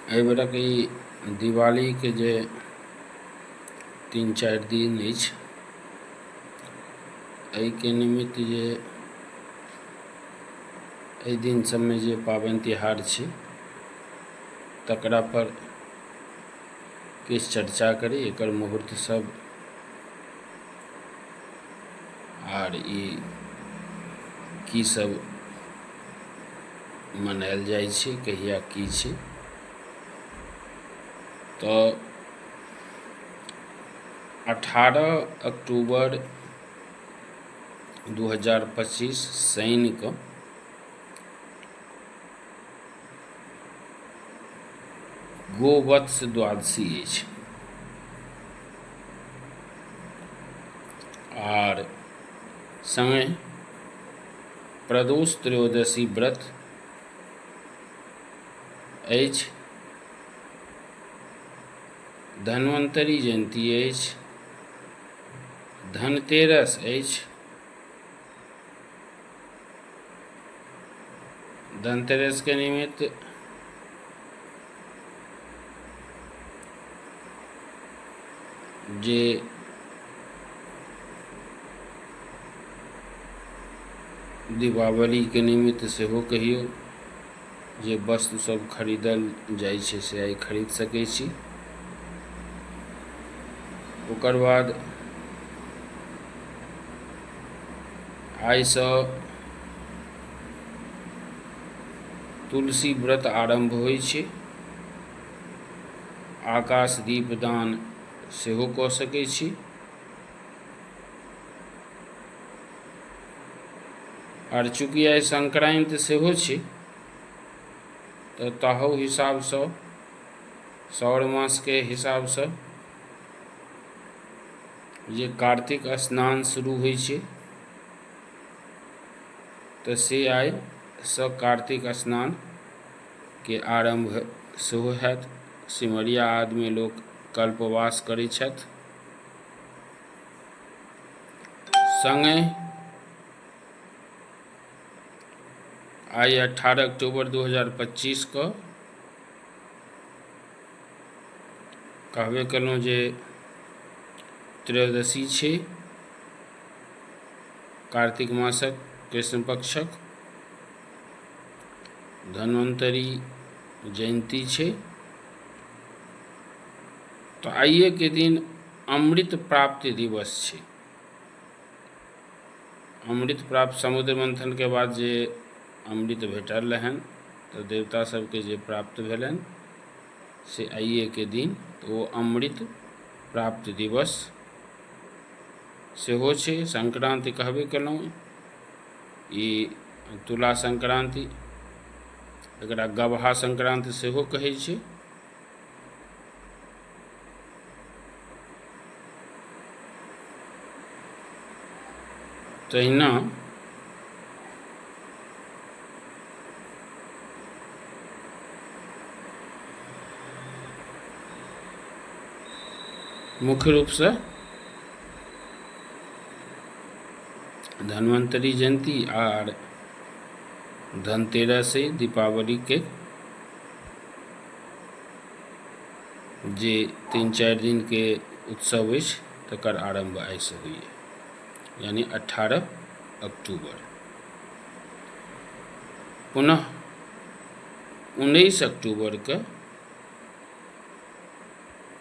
एहि बेरक ई दिवालीके जे 3-4 दिन अछि, एहिके निमित्त जे एहि दिन सबमे जे पाबनि तिहार छै तकरा पर किछु चर्चा करी। एकर मुहूर्त सब आर ई की सब मनायल जाइ छै, कहिया की छै। तऽ 18 अक्टूबर 2025 शनिके गोवत्स द्वादशी अछि आर सङ्गहि प्रदोष त्रयोदशी व्रत अछि, धन्वन्तरी जयन्ती अछि, धनतेरस अछि। धनतेरसके निमित्त जे दीपावलीके निमित्त सेहो कहियौ जे वस्तु सब खरीदल जाइ छै से आइ खरीद सकै छी। ओकर बाद आइसँ तुलसी व्रत आरम्भ होइ छै। आकाश दीप दान सेहो कऽ सकै छी। आर चूँकि आइ संक्रान्ति सेहो छै तऽ ताहू हिसाबसँ सौर मासके हिसाबसँ जे कार्तिक स्नान शुरू होइ छै तऽ से आइसँ कार्तिक स्नानके आरम्भ सेहो हैत। सिमरिया आदिमे लोक कल्पवास करै छथि। सङ्गहि आइ 18 अक्टूबर 2025 कऽ कहबे केलहुँ जे त्रयोदशी छै कार्तिक मासक कृष्ण पक्षक, धन्वन्तरी जयन्ती छै। तऽ आइएके दिन अमृत प्राप्ति दिवस छै। अमृत प्राप्त समुद्र मन्थनके बाद जे अमृत भेटल रहनि तऽ देवता सबके जे प्राप्त भेलनि से आइएके दिन, तऽ ओ अमृत प्राप्ति दिवस सेहो छै। संक्रान्ति कहबे केलहुँ, ई तुला संक्रान्ति, एकरा गबहा संक्रान्ति सेहो कहै छै। तहिना मुख्य रूपसँ धन्वन्तरी जयन्ती आर धनतेरस दीपावलीके जे 3-4 दिनके उत्सव अछि तकर आरम्भ आइसँ होइए, यानि 18 अक्टूबर। पुनः 19 अक्टूबरके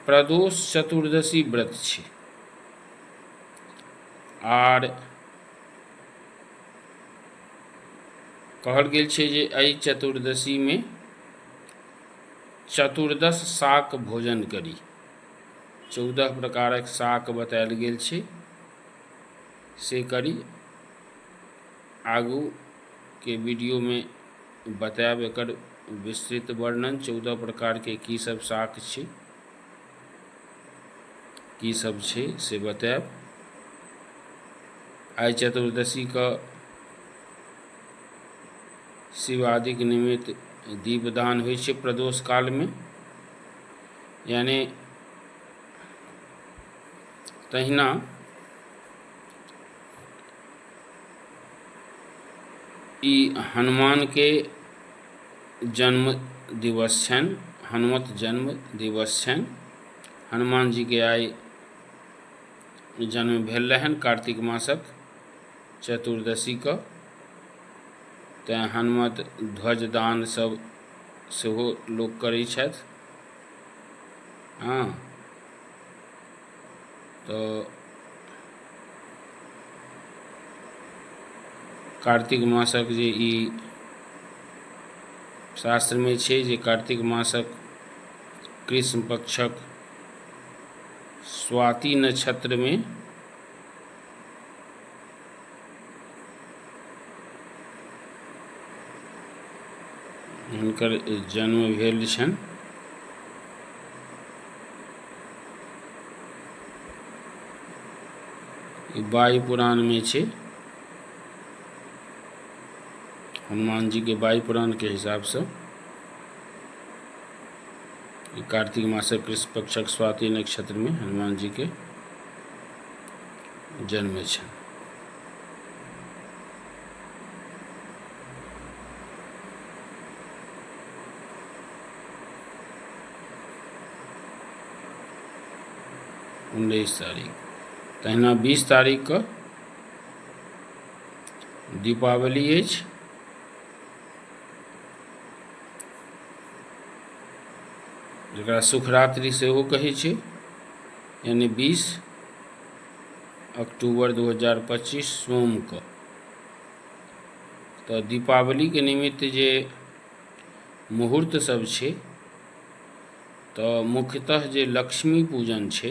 प्रदोष चतुर्दशी व्रत छै आर कहल गेल छै जे एहि चतुर्दशीमे चतुर्दश शाक भोजन करी। 14 प्रकारक शाक बतायल गेल छै से करी। आगूके वीडियोमे बतायब एकर विस्तृत वर्णन, 14 प्रकारके की सब शाक छै, की सब छै से बतायब। आइ चतुर्दशीके शिव आदिक निमित्त दीपदान होइ छै प्रदोष कालमे, यानि तहिना ई हनुमानके जन्म दिवस छनि। हनुमत जन्म दिवस छनि। हनुमान जीके आइ जन्म भेल रहनि कार्तिक मासक चतुर्दशीके, तेँ हनुमत ध्वजदान सब सेहो लोक करै छथि। हँ, तऽ कार्तिक मासक जे ई शास्त्रमे छै जे कार्तिक मासक कृष्ण पक्षक स्वाति नक्षत्रमे हुनकर जन्म भेल छनि। ई वायु पुराणमे छै। हनुमान जीके वायु पुराणके हिसाबसँ ई कार्तिक मासक कृष्ण पक्षक स्वाति नक्षत्रमे हनुमान जीके जन्म छनि। 19 तारीख, तहिना 20 तारीखके दीपावली अछि। जकरा सुखरात्रि सेहो कहै छै, यानि 20 अक्टूबर 2025 सोमके। तऽ दीपावलीके निमित्त जे मुहूर्त सब छै, तऽ मुख्यतः जे लक्ष्मी पूजन छै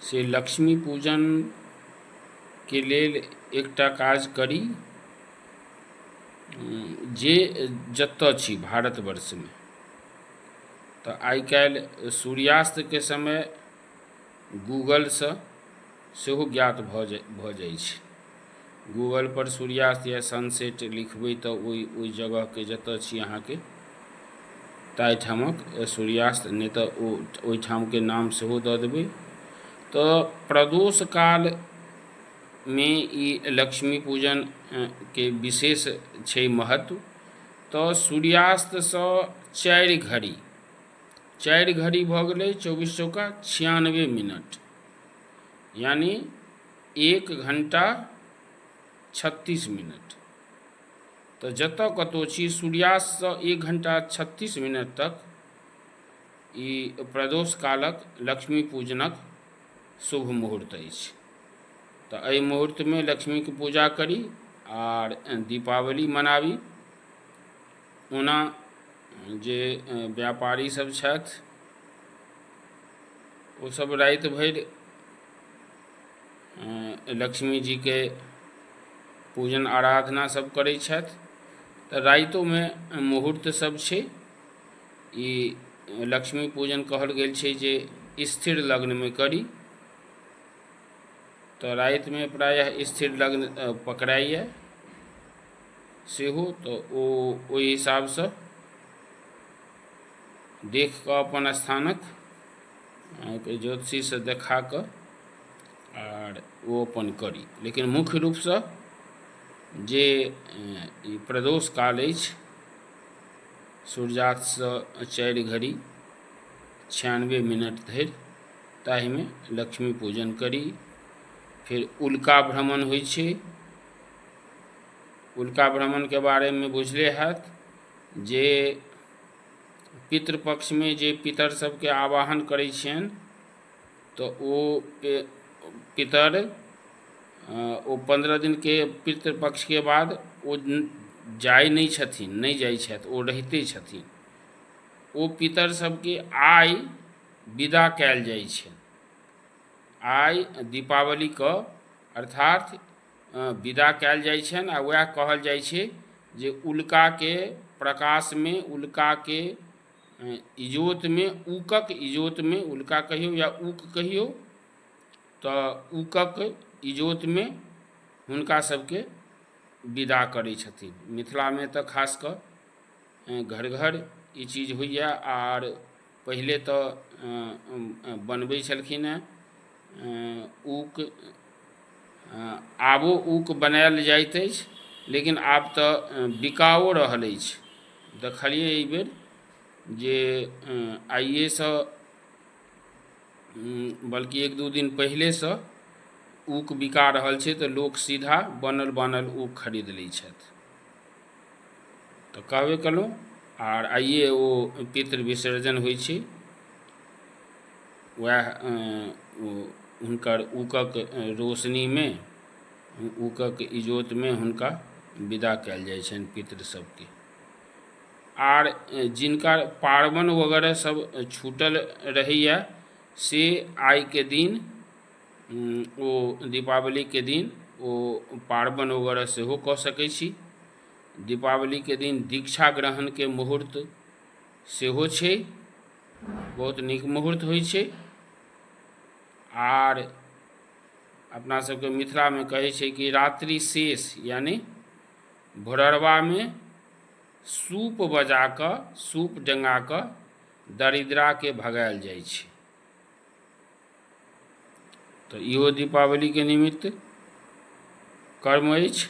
से लक्ष्मी पूजनके लेल एकटा काज करी। जे जतय छी भारतवर्षमे, तऽ आइ काल्हि सूर्यास्तके समय गूगलसँ सेहो ज्ञात भऽ जाइ छै। गूगलपर सूर्यास्त या सनसेट लिखबै तऽ ओहि जगहके जतय छी अहाँके ताहिठामक सूर्यास्त, नहि तऽ ओ ओहिठामके नाम सेहो दऽ देबै। तऽ प्रदोष कालमे ई लक्ष्मी पूजनके विशेष छै महत्व। तऽ सूर्यास्तसँ 4 घड़ी, 4 घड़ी भऽ गेलै 24 चौका 96 मिनट, यानि 1 घण्टा 36 मिनट। तऽ जतऽ कतहु छी, सूर्यास्तसँ 1 घण्टा 36 मिनट तक ई प्रदोष कालक लक्ष्मी पूजनक शुभ मुहूर्त अछि। तऽ एहि मुहूर्तमे लक्ष्मीके पूजा करी आर दीपावली मनाबी। ओना जे व्यापारी सब छथि ओसभ राति भरि लक्ष्मीजीके पूजन आराधना सब करै छथि, तऽ रातिओमे मुहूर्त सब छै। ई लक्ष्मी पूजन कहल गेल छै जे स्थिर लग्नमे करी, तऽ रातिमे प्रायः स्थिर लग्न पकड़ाइए सेहो, तऽ ओ ओहि हिसाबसँ देख कऽ अपन स्थानक ज्योतिषीसँ देखा कऽ आर ओ अपन करी। लेकिन मुख्य रूपसँ जे ई प्रदोष काल अछि, सूर्यास्तसँ 4 घड़ी 96 मिनट धरि, ताहिमे लक्ष्मी पूजन करी। फेर उल्का भ्रमण होइ छै। उल्का भ्रमणके बारेमे बुझले हैत जे पितृपक्षमे जे पितर सभके आवाहन करै छियनि, तऽ ओ पितर ओ 15 दिनके पितृपक्षके बाद ओ जाइ नहि छथिन, नहि जाइ छथि, ओ रहिते छथिन। ओ पितर सभके आइ विदा कयल जाइ छै, आइ दीपावलीके अर्थात विदा कयल जाइ छनि। आ उएह कहल जाइ छै जे उल्काके प्रकाशमे, उल्काके इजोतमे, ऊकक इजोतमे, उल्का कहियौ या ऊक कहियौ, तऽ ऊकक इजोतमे हुनका सभके विदा करै छथिन। मिथिलामे तऽ खास कऽ घर घर ई चीज होइए। आर पहिले तऽ बनबै छलखिन हेँ ऊक, आबो ऊक बनायल जाइत अछि, लेकिन आब तऽ बिकाओ रहल अछि। देखलियै एहिबेर जे आइएसँ बल्कि एक दू दिन पहिलेसँ ऊक बिका रहल छै तऽ लोक सीधा बनल बनल ऊक खरीद लै छथि। तऽ कहबे कयलहुँ आर आइए ओ पितृ विसर्जन होइ छै। उएह हुनकर ऊकक रोशनीमे, ऊकक इजोतमे हुनका विदा कयल जाइ छनि पितृ सभके। आर जिनका पार्वण वगैरह सभ छूटल रहैए से आइके दिन ओ दीपावलीके दिन ओ पार्वण वगैरह सेहो कऽ सकै छी। दीपावलीके दिन दीक्षा ग्रहणके मुहूर्त सेहो छै, बहुत नीक मुहूर्त होइ छै। आर अपना सभके मिथिलामे कहै छै कि रात्रि शेष यानि भोरहरबामे सूप बजा कऽ, सूप डेंगा कऽ दरिद्राके भगायल जाइ छै। तऽ इहो दीपावलीके निमित्त कर्म अछि।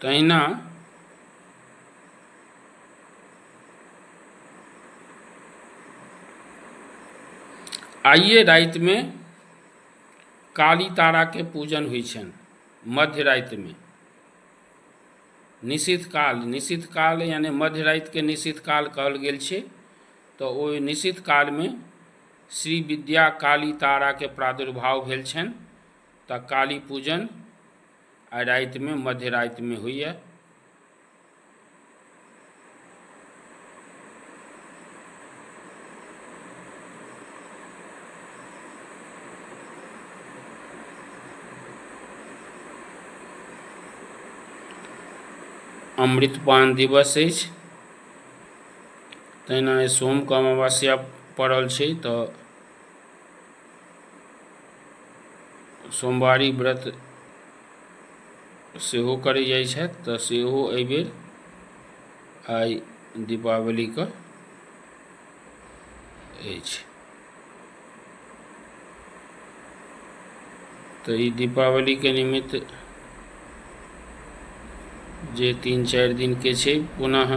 तहिना आइए रातिमे काली ताराके पूजन होइ छनि मध्य रातिमे। निशीथ काल, निशीथ काल यानि मध्य रातिके निशीथ काल कहल गेल छै। तऽ ओहि निशीथ कालमे श्री विद्या काली ताराके प्रादुर्भाव भेल छनि, तऽ काली पूजन आइ रातिमे मध्य रातिमे होइए। अमृतपान दिवस अछि। तहिना सोमके अमावस्या पड़ल छै तऽ सोमवारी व्रत सेहो करै जाइ छथि, तऽ सेहो एहिबेर आइ दीपावलीके अछि। तऽ ई दीपावलीके निमित्त जे 3-4 दिनके छै, पुनः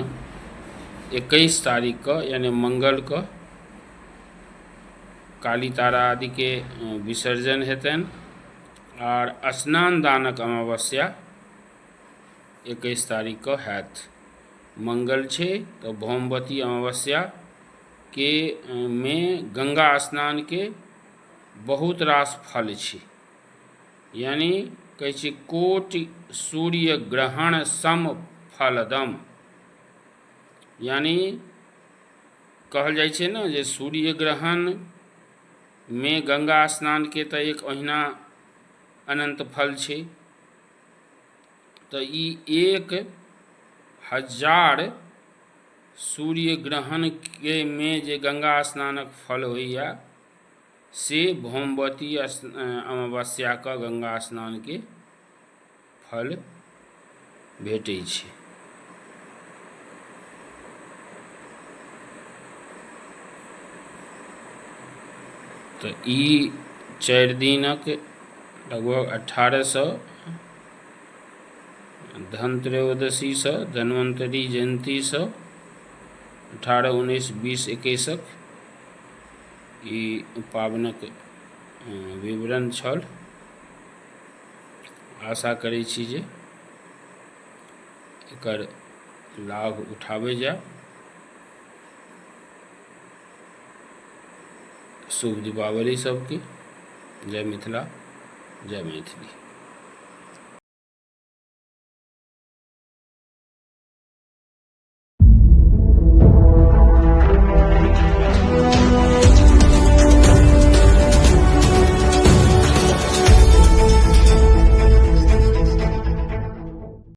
21 तारीखके यानि मङ्गलके काली तारा आदिके विसर्जन हेतनि आर स्नान दानक अमावस्या 21 तारीखके हैत। मङ्गल छै तऽ भौमवती अमावस्याके मे गङ्गा स्नानके बहुत रास फल छै, यानि कहै छै कोटि सूर्य ग्रहण सम फलदम। यानि कहल जाइ छै ने जे सूर्य ग्रहणमे गङ्गा स्नानके तऽ एक ओहिना अनन्त फल छै, तऽ ई 1000 सूर्य ग्रहणके मे जे गङ्गा स्नानक फल होइए से भौमवती अमावस्याके गङ्गा स्नानके फल भेटै छै। तऽ ई 4 दिनक लगभग 18 सए धनत्रयोदशीसँ धन्वन्तरी जयन्तीसँ 18, 19, 20, 21क ई पाबनिक विवरण छल। आशा करै छी जे एकर लाभ उठाबै जायब। शुभ दीपावली सबके। जय मिथिला, जय मैथिली।